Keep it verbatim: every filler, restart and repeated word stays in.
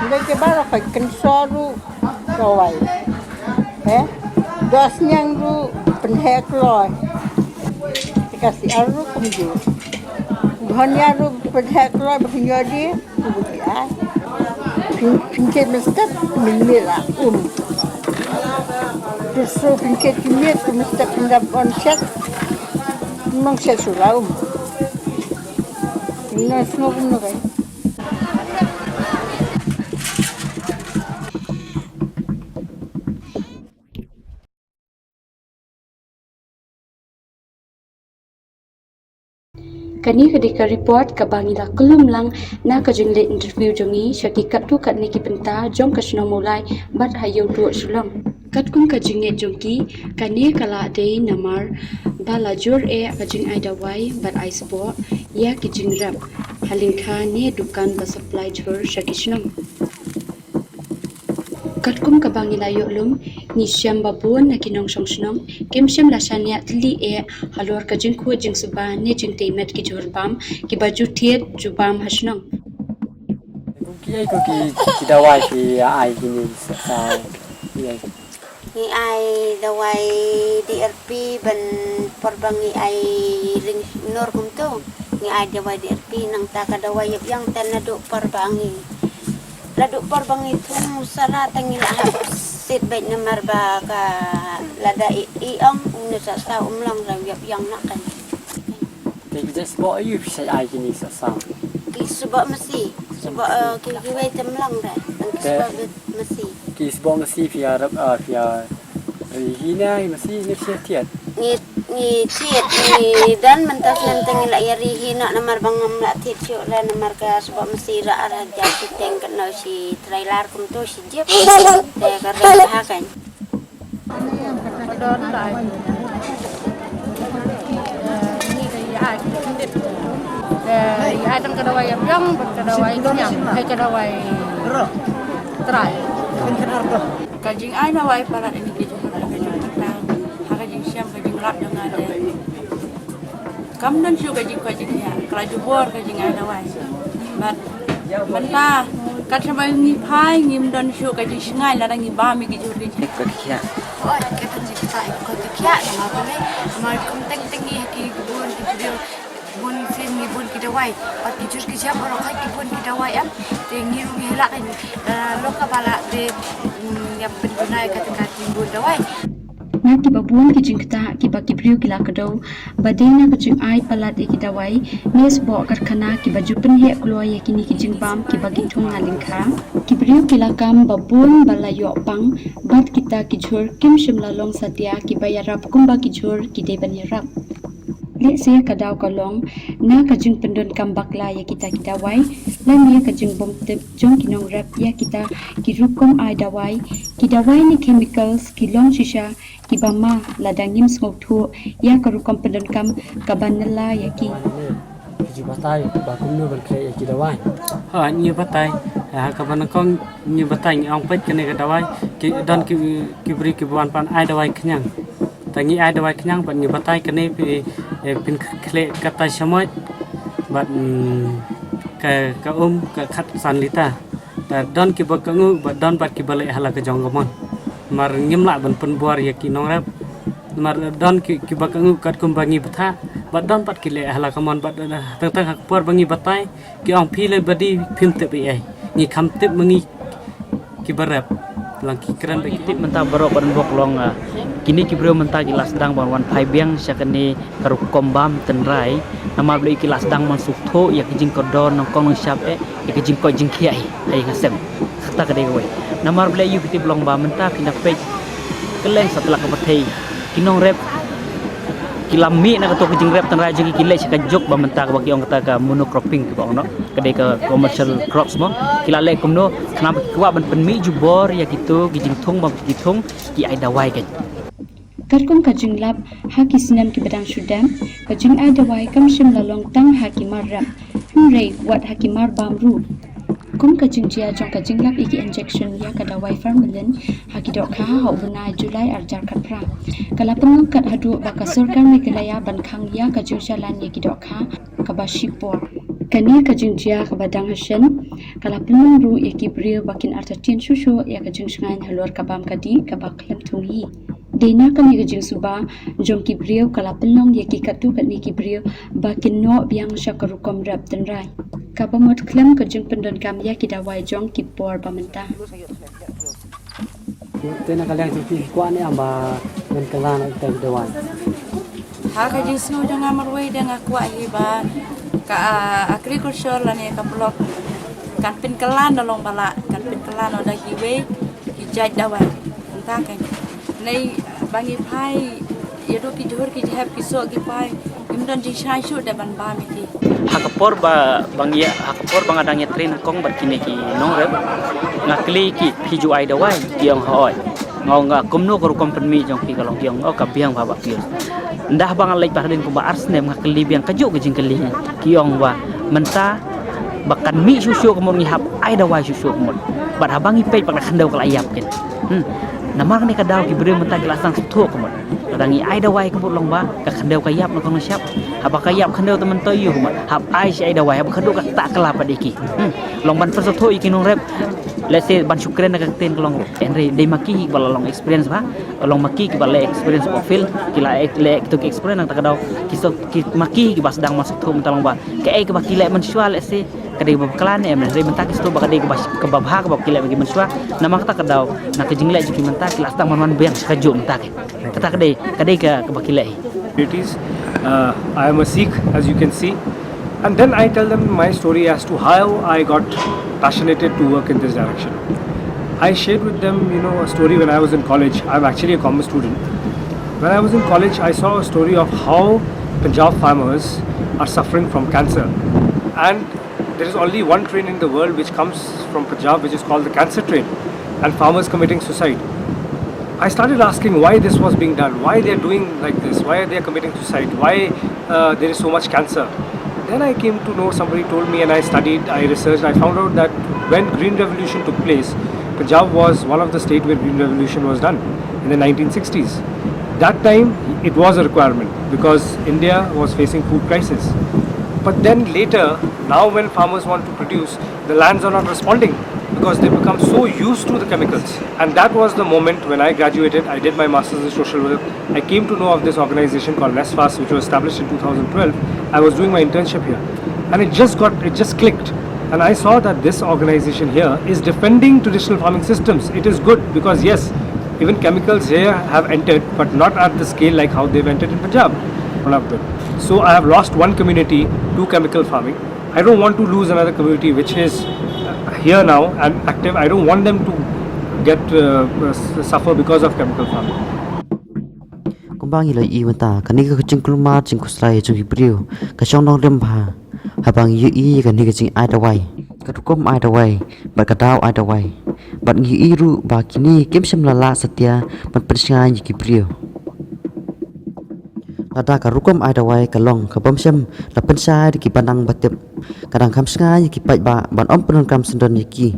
Dei ki baroh ka kynsor ruh dawai. Eh? Dosniang ruh pynheh kloi. Te ka siar ruh kumjuh. Dhania ruh pynheh kloi ba pynïoh di. Phin, phin kit mynstep mynmiet la um. Phin kit mynmiet mynstep phin dap on shet. Mong shet shu la um. Ina sngewbha um na kai. Kane ka dei ka report kaba ngi la kyllum lang na ka jingleit interview jong ngi sha ki katto katne ki bynta jong ka shnong Mawlai bad ha Ïewduh Shillong. Katkum ka jingngeit jong ki, kane ka la dei namar ba la jur eh ka jingai dawai bad ai sboh ïa ki jingrep ha lyngkha ne dukan ba supply jhur sha ki shnong. Katkum kaba ngi la ïoh lum, ngi shem ba bun na ki nongshong shnong kim shym la shaniah tylli eh halor ka jingkhuid jingsuba ne jingtei met ki jhur bam kiba ju thied ju bam ha shnong. Kum kiei ko ki, ki dawai ki ai kine sa, sa, kiei? Ngi ai dawai D R P ban por ba ngi ai ring nur kumto. Ngi ai dawai D R P nangta ka dawai ïap ïang te naduh por ba ngi. Naduh por ba ngi thung sara te ngi la hap sit beit namar ba ka lada i, i ong ung ne sa sa um long ra ïap ïang na kan. Te ki jait sboh aïu phi sa ai kine sa sam? Ki sboh masi, sboh, eh, ki, kiwei te mlang re. Tang ki sboh masi. Ki sboh masi phi ïarap, eh, phi ïa ri hi na masi ne phi thied? Ngi, ngi thied, ngi don mynta snem te ngi la ïa ri hi noh namar ba ngam la thied shuh re namar ka sboh masi ra ar hajar shiteng katno shi trailer kumto shi jeep. Te ka re ha kan. Ka don lai. Ngi ka ïa ai ka dip. Ka ïa ai tang ka dawai ïap ïang bad ka dawai kñiang. Ai ka dawai trai. Ka jingai dawai palat ini ka jingkhuid ka jingkhuid. Ha ka jingshem ka jingrap jong nga te. Kam don shuh ka jingkoit jingkhiah, ka la jubor ka jingai dawai. Bad mynta kat shaba ngi phai ngim don shuh ka jingshngaiñ lada ngi bam ïa ki jhur ki jhur. Koit ka khiah. Oi, ka don jingkhuid ka khiah namar balei? Namar kum teng teng ngi ha ki bun ki briew, bun film ngi bun ki dawai. Bad ki jhur ki jhur baroh ki bun ki dawai em. Te ngi ruh ngi lah kan, eh, lok kaba lah te, mm, ïa pynduna ïa kata ka jingbun dawai. Na kiba bun ki jingktah kiba ki briew ki la kdew ba dei na ka jingai palat ïa ki dawai ne sboh karkhana kiba ju pynheh kloi ïa kine ki jingbam kiba ki thung ha lyngkha. Ki briew ki la kam ba bun ba la ïoh pang bad kita ki jhur kim shym la long satia kiba ïarap kumba ki jhur ki dei ban ïarap. Lehse ka daw ka long na ka jingpyndonkam bakla ïa kita ki dawai lane ka jingbymtip jong ki nongrep ïa kita ki rukom ai dawai, ki dawai ne chemicals ki long shisha kiba ma lada ngim sngewthuh ïa ka rukom pyndonkam kaba ngi la ïa ki. Ki ju batai ba kumno ban khreh ïa ki dawai. Ha, ngi batai. Ha, kaba nyngkong ngi batai, ngi ong peit kane ka dawai ki don ki, ki briew kiba wan ban ai dawai kñiang. Te ngi ai dawai kñiang bad ngi batai kane phi, eh, phin khleh katta shamoit bad, mm, ka, ka um ka khatsan lita. Te don kiba kohnguh bad don bad kiba leh ha la ka jong ka mon. Namar ngim lah ban pynbor ïa ki nongrep. Namar don ki, kiba kohnguh katkum ba ngi bthah bad don bad ki leh ha la ka mon bad, eh, tang tang ha ka por ba ngi batai ki ong phi leh ba dei phim tip ei ei. Ngi kham tip ma ngi kiba rep lang ki kren ba ki tip mynta baroh ban bok long, ah, kine ki briew mynta ki la sdang ban wan phai biang sha kane ka rukom bam tynrai. Namar balei ki la sdang ban suk tho ïa ki jingkordor nongkong nongshap eh ïa ki jingkoit jingkhiah hi ha ïing ha sem. Kata ka dei kawei. Namar balei ïa ki tip long ba mynta phi na peit kylleng satlak ka pyrthei ki nongrep ki la mih na kato ka jingrep tynrai jong ki, ki leh sha ka juk ba mynta kaba ki ong kata ka monocropping kiba ong noh, ka dei ka commercial crops mo. Ki la leh kumno khnang ba ki kwah ban pynmih jubor ïa kito ki jingthung bad ki jingthung ki ai dawai kein. Katkum ka jinglap ha ki snem kiba dang shu dep, ka jingai dawai kam shym la long tang ha ki mar rep, hynrei wat ha ki mar bam ruh. Kum ka jingjia jong ka jinglap ïa ki injection ïa ka dawai Formalin ha ki dohkha ha u bnai July arhajar khatphra, ka la pynlong kat haduh ba ka sorkar Meghalaya ban khang ïa ka jingshalan ïa ki dohkha kaba shipor. Kane ka jingjia kaba dang hashen ka la pynlong ruh ïa ki briew ba kin artatien shuh shuh ïa ka jingshngaiñ halor ka bam ka dih kaba khlem thung hi. Dei na kane ka jingsuba jong ki briew ka la pynlong ïa ki katto katne ki briew ba kin noh biang sha ka rukom rep tynrai, kaba mut khlem ka jingpyndonkam ïa ki dawai jong ki por ba mynta. Te na ka liang jong phi, kwah ne em ba ngan kylla noh ïa ki dawai? Ha ka jingsngew jong nga marwei, te nga kwah hi ba ka, ah, agriculture lane ka block kan pynkylla noh, long ba lah kan pynkylla noh da kiwei ki jait dawai. Mynta ka, nai ba ngi phai ïa, duh ki jhur ki jhep, ki soh ki pai, ngim don jingshai shuh da ban bam ïa ki. Ha ka por ba, ba ngi, ha ka por ba nga dang ïa train nyngkong bad kine ki nongrep, nga kylli ki, phi ju ai dawai? Ki ong hooid. Nga ong, kumno ka rukom pynmih jong phi? Ka long, ki ong, oh, ka biang bha Bah Pius. Ynda ba nga leit ba hadien kumba ar snem nga kylli biang kajuh ka jingkylli, ki ong ba mynta ba kan mih shuh shuh ka mut ngi hap ai dawai shuh shuh ka mut. Bad haba ngi peit ba ka khyndew ka la ïap kin. Hmm. Namar kane ka daw ki briew mynta ki la sdang sngewthuh ka mut. Lada ngi ai dawai ka mut long ba ka khyndew ka ïap na kong na shap. Haba ka ïap khyndew te mynta ïoh ka mut hap ai shi ai dawai, haba khadduh ka ta kylla pat ïa ki. Hmm. Long ban pyrsngewthuh ïa ki nongrep. Let's say ban shu kren na ka ktien ka long ruh. Hynrei dei ma ki hi ba la long experience bha. Long ma ki kiba leh experience ba field, ki la ek-, leh to ki experience, nangta ka daw ki so, ki ma ki kiba sdang ban sngewthuh mynta long ba kaei kaba ki leh mynshuwa, let's say ka dei kaba bakla ne em, hynrei mynta ki sngewthuh ba ka dei kaba, kaba bha kaba ki leh ba ki mynshuwa. Namar kata ka daw na ka jingleh jong ki mynta ki la sdang ban wan biang kajuh mynta ki. Kata ka dei, ka dei ka, kaba ki leh hi. It is, uh, I am a Sikh, as you can see. And then I tell them my story as to how I got passionated to work in this direction. I shared with them, you know, a story when I was in college. I'm actually a commerce student. When I was in college, I saw a story of how Punjab farmers are suffering from cancer. And there is only one train in the world which comes from Punjab, which is called the cancer train, and farmers committing suicide. I started asking why this was being done, why they are doing like this, why they are committing suicide, why, uh, there is so much cancer. Then I came to know, somebody told me, and I studied, I researched, I found out that when Green Revolution took place, Punjab was one of the state where Green Revolution was done in the nineteen sixties. That time, it was a requirement because India was facing food crisis. But then later, now when farmers want to produce, the lands are not responding because they've become so used to the chemicals. And that was the moment when I graduated, I did my master's in social work, I came to know of this organization called NESFAS, which was established in two thousand twelve. I was doing my internship here, and it just got, it just clicked. And I saw that this organization here is defending traditional farming systems. It is good because, yes, even chemicals here have entered, but not at the scale like how they've entered in Punjab. One of them. So I have lost one community to chemical farming. I don't want to lose another community which is, uh, here now and active. I don't want them to get, uh, uh, s-, suffer because of chemical farming. Kumba ngi la ïohi mynta, kane ka jingkulmar jingkhuslai jong ki briew ka shong nongrim bha. Haba ngi ïohi kane ka jingai dawai, ka rukom ai dawai, bad ka daw ai dawai, bad ngi ïohi ruh ba kine kim shym la lah satia ban pynshngaiñ ïa ki briew. Lada ka rukom ai dawai ka long ka bym shym la pynshai da ki ba nang ba tip, ka dang kham shngaiñ ïa ki paidbah ban ym pyndonkam syndon ïa ki.